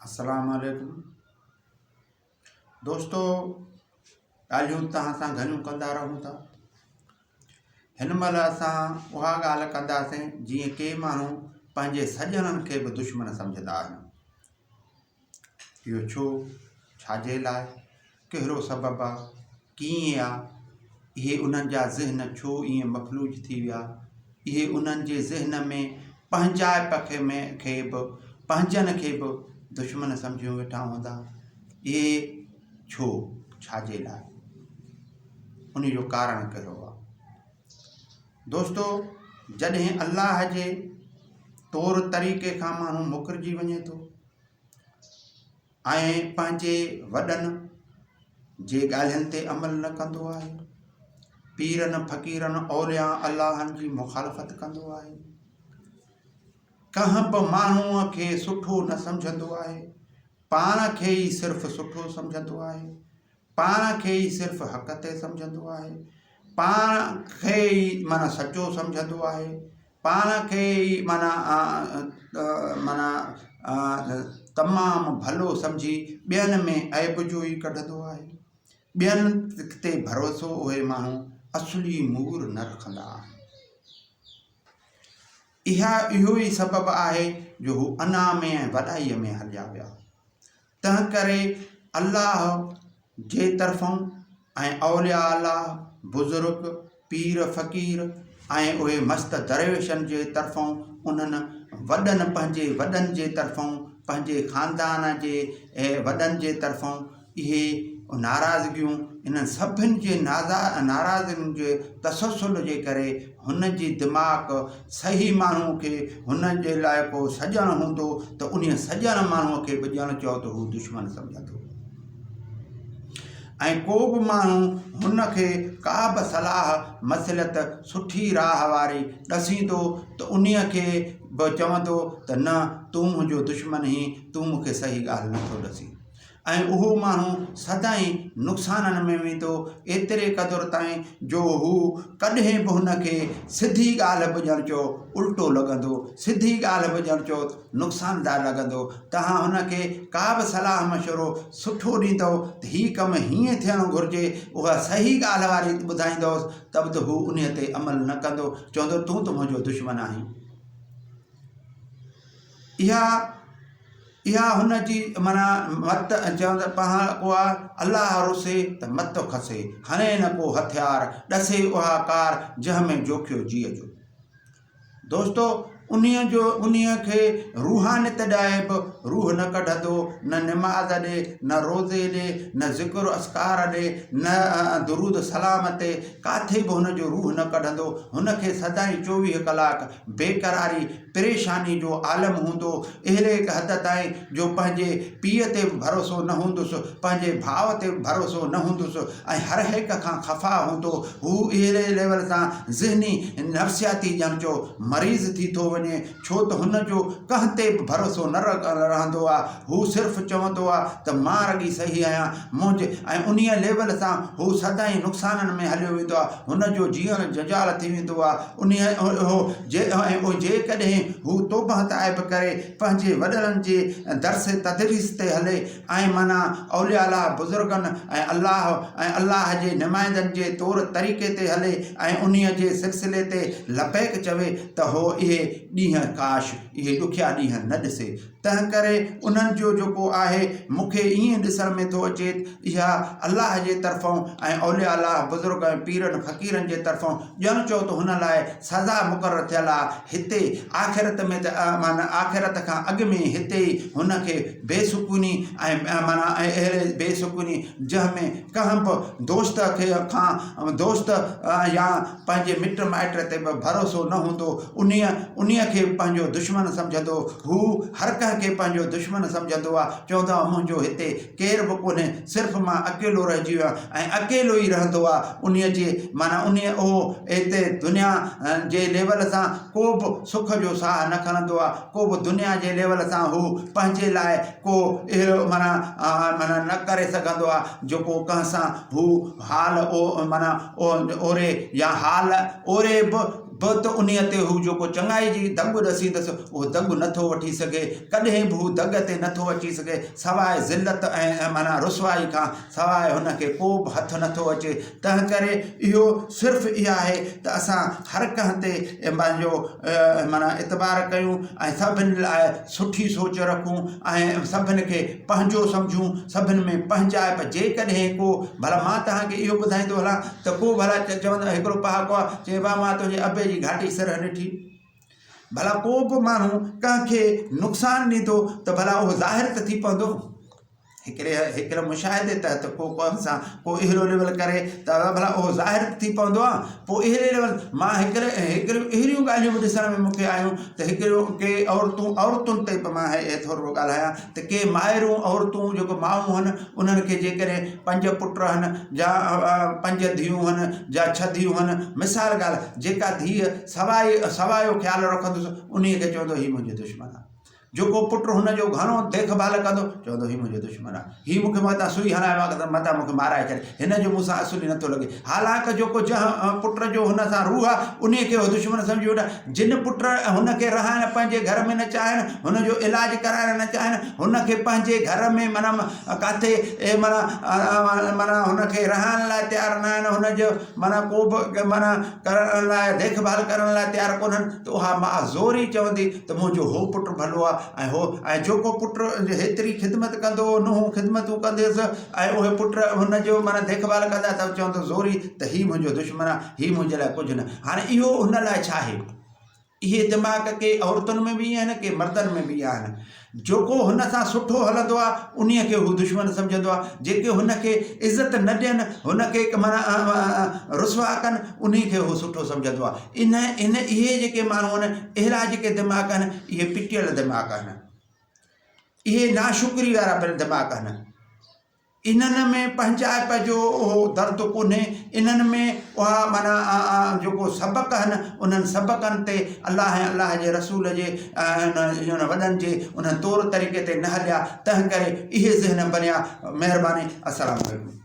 السلام عليڪم دوستو ڳالهيون توهان سان گهڻيون ڪندا رهون ٿا هن مهل اسان اها ڳالهه ڪنداسين جيئن ڪي ماڻهو پنهنجي سڄڻن کي به دشمن سمجهندا آهن اهو ڇو؟ ڇا جي لاء؟ ڪهڙو سبب آ؟ ڪيئن آ؟ اهي انهن جا ذهن ڇو ائين مفلوج ٿي ويا؟ اهي انهن جي ذهن ۾ پنهنجائپ کي ۾ کي به پنهنجن کي به دشمن سمجهيون ويٺا هوندا. اهي ڇو؟ ڇا جي لاء؟ ان جو ڪارڻ ڪهڙو آ؟ دوستو! جڏهن الله جي طور طريقي کان ماڻهو مڪرجي وڃي ٿو ۽ پنهنجي وڏن جي ڳالهين تي عمل نه ڪندو آهي، پيرن فقيرن اولياء اللهن جي مخالفت ڪندو آهي، ڪنهن به ماڻهوء کي سٺو نه سمجهندو آهي، پاڻ کي ئي صرف سٺو سمجهندو آهي، پاڻ کي ئي صرف حق تي سمجهندو آهي، پاڻ کي ئي معنيٰ سچو سمجهندو آهي، پاڻ کي ئي معنيٰ معنيٰ تمام ڀلو سمجهي ٻين ۾ عيب جو ئي ڪڍندو آهي. ٻين تي ڀروسو اهي ماڻهو اصلي مور نه رکندا آهن. اها اهو ئي سبب آهي جو هو انا ۾ ۽ وڏائيء ۾ هليا ويا. تنهن ڪري الله جي طرفئون ۽ اولياء الله، بزرگ، پير فقير ۽ اهي مست درويشن جي طرفئون انهن وڏن پنهنجي وڏن جي طرفئون پنهنجي خاندان جي وڏن جي طرفئون اهي ناراضگيون انهن سڀن جي ناراضگين جي تسلسل جي ڪري هن جي دماغ صحيح ماڻهوء کي هن جي لاء ڪو سڄڻ هوندو ته انهيء سڄڻ ماڻهوء کي به ڄڻ چئو ته هو دشمن سمجهندو ۽ ڪو به ماڻهو هن کي ڪا به صلاح مصلحت سٺي راهه واري ڏسيندو ته انهيء کي به چوندو ته نه تون منهنجو دشمن هين تون مون کي صحيح ڳالهه نٿو ڏسين. ۽ اهو ماڻهو سدائين نقصانن ۾ ويندو، ايتري قدر تائين جو هو ڪڏهن به هن کي سڌي ڳالهه به ڄڻ چئو الٽو لڳندو، سڌي ڳالهه به ڄڻ چئو نقصانده لڳندو. توهان هن کي ڪا به صلاح مشورو سٺو ڏيندؤ ته هي ڪم هيئن ٿيڻ گهرجي، اها صحيح ڳالهه واري ٻڌائيندؤس ته به هو انهيء تي عمل نه ڪندو، چوندو تون ته منهنجو دشمن آهين. اها اها هن جي معنيٰ مت چون ته پاڻ اها الله رسي ته مت کسي، هڻي نه ڪو هٿيار، ڏسي اها ڪار جنهن ۾ جوکيو جيء جو. دوستو انهيء جو انهيء کي روحانيت ڏانهن به روح نه ڪڍندو، نه نماز ڏي، نه روزي ڏي، نه ذڪر اذڪار ڏي، نه درود سلام تي، ڪاٿي به هن جو روح نه ڪڍندو، هن کي سدائين 24 ڪلاڪ بيقراري، پريشاني جو عالم هوندو، اهڙي حد تائين جو پنهنجي پيء تي به ڀروسو نه هوندس، پنهنجي ڀاء تي به ڀروسو نه هوندس ۽ هر هڪ کان خفا هوندو. هو اهڙي ليول تان ذهني نفسياتي ڄڻ چئو مريض ٿي ٿو وڃي، ڇو ته هن جو ڪنهن تي به ڀروسو نه رهندو آ. هو صرف چوندو آ ته مان رڳي صحيح آهيان، منهنجي ۽ انهيء ليول تان هو سدائين نقصانن ۾ هليو ويندو آ. هن جو جيئڻ جنجال ٿي ويندو آ. انهيء اهو جي ۽ جيڪڏهن هو توبه تائب ڪري پنهنجي وڏڙن جي درس تدريس تي هلي ۽ معنيٰ اولياء الله بزرگن ۽ الله ۽ الله جي نمائندن جي طور طريقي تي هلي ۽ انهيء جي سلسلي تي لبيڪ چوي ته هو اهي ڏينهن ڪاش اهي ڏکيا ڏينهن نه ڏسي. تنهن ڪري انهن جو جيڪو آهي مون کي ائين ڏسڻ ۾ ٿو اچي ته اها الله جي طرفئون ۽ اولياء الله بزرگ ۽ پيرن فقيرن جي طرفئون ڄڻ چئو ته هن لاء سزا مقرر ٿيل آ هتي آخرت ۾ ته معنيٰ آخرت کان اڳ ۾ هتي ئي هن کي بي سڪوني ۽ معنيٰ اهڙي بي سڪوني جنهن ۾ ڪنهن به دوست کي کان دوست يا پنهنجي مٽ مائٽ تي به ڀروسو نه هوندو، انهيء انهيء کي به پنهنجو دشمن سمجهندو. هو هر ڪنهن کي پنهنجو دشمن سمجهندو آ. چوندو آ منهنجو هتي ڪير به ڪونهي، صرف مان اڪيلو رهجي ويو آهيان ۽ اڪيلو ئي رهندو آ. انهيء جي معنيٰ انهيء اهو هتي دنيا جي ليول سان ڪو به سک جو ساهه نه کڻندو آ، ڪو به دنيا جي ليول سان هو پنهنجي لاء ڪو اهڙو معنيٰ معنيٰ نه ڪري سگهندو آ، جيڪو ڪنهن سان هو حال او معنيٰ اوري يا حال اوري به به ته انهيء تي هو جيڪو چڱائي جي دڳ ڏسيندس اهو دڳ نٿو وٺي سگهي، ڪڏهن به هو دڳ تي نٿو اچي سگهي، سواء ذلت ۽ معنيٰ رسوائي کان سواء هن کي ڪو به هٿ نٿو اچي. تنهنڪري اهو صرف اها آهي ته اسان هر ڪنهن تي پنهنجو معنيٰ اعتبار ڪيون ۽ سڀني لاء سٺي سوچ رکون ۽ سڀني کي پنهنجو سمجهون، سڀني ۾ پنهنجائپ جيڪڏهن ڪو ڀلا مان توهان کي اهو ٻڌائيندو هلان ته ڪو ڀلا چوندو هڪڙو پهاڪو آهي چئي ڀاء مان تنهنجي ابي جي گهاٽي سرهه ڏٺي. ڀلا ڪو به ماڻهو ڪنهن کي نقصان ڏيندو ته ڀلا اهو ظاهر ته ٿي پوندو. هڪڙي هڪڙي مشاهدي تحت ڪو ڪنهن سان ڪو اهڙو ليول ڪري ته ڀلا اهو ظاهر ته ٿي پوندو آهي پوء اهڙي ليول مان هڪڙي هڪڙيون اهڙيون ڳالهيون به ڏسڻ ۾ مون کي آيون ته هڪڙيون ڪي عورتون عورتن تي به مان هي ٿورڙو ڳالهايان ته ڪي مائرون عورتون جيڪو مائون هن انهن کي جيڪڏهن پنج پٽ هن جا پنج ڌيئون هن جا ڇهه ڌيئون هن مثال ڳالهه جيڪا ڌيء سوائي سوايو خيال رکندس انهيء کي چوندو هي منهنجو دشمن آهي. جيڪو پٽ هن جو گهڻو ديک ڀال ڪندو، چوندو هي منهنجو دشمن آهي. هي مون کي متان سوئي هڻائي متان مون کي مارائي ڇڏي. هن جو مون سان اصل ئي نٿو لڳي. حالانڪ جيڪو جنهن پٽ جو هن سان روح آهي، انهيء کي هو دشمن سمجهي ويٺو آهي. جن پٽ هن کي رهائڻ پنهنجي گهر ۾ نه چاهين، هن جو علاج ڪرائڻ نه چاهين، هن کي پنهنجي گهر ۾ معنيٰ ڪاٿي معنيٰ معنيٰ هن کي رهائڻ لاء تيار نه آهن، هن جو معنيٰ ڪو به معنيٰ ڪرڻ لاء ديک ڀال ڪرڻ لاء تيار ڪونهن ته اها ماء زوري چوندي ته منهنجو هو پٽ ڀلو آهي ۽ هو ۽ جيڪو پٽ هيتري خدمت ڪندو هو ننهن خدمتون ڪنديس ۽ اهي پٽ هن جو معنيٰ ديک ڀال ڪندا ته چوندو زوري ته هي منهنجو دشمن آهي هي منهنجي لاء ڪجهه نه هاڻي اهو هن لاء ڇا آهي؟ اهي دماغ ڪي عورتن ۾ به آهن ڪي مردن ۾ به آهن. جيڪو هن سان سٺو هلندو آهي انهي کي هو دشمن سمجهندو آهي. جيڪي هن کي عزت نه ڏين هن کي معنيٰ رسوا ڪن انهي کي هو سٺو سمجهندو آهي. ان ان اهي جيڪي ماڻهو آهن اهڙا جيڪي دماغ آهن اهي پٽيل دماغ آهن. اهي ناشڪري وارا دماغ آهن. انهن ۾ پنهنجائپ جو اهو درد ڪونهي، انهن ۾ اها معنيٰ جيڪو سبق آهن، انهن سبقن تي الله ۽ الله جي رسول جي ۽ وڏن جي انهن طور طريقي تي نه هليا، تنهن ڪري اهي ذهن بنيا. مهرباني. السلام عليڪم.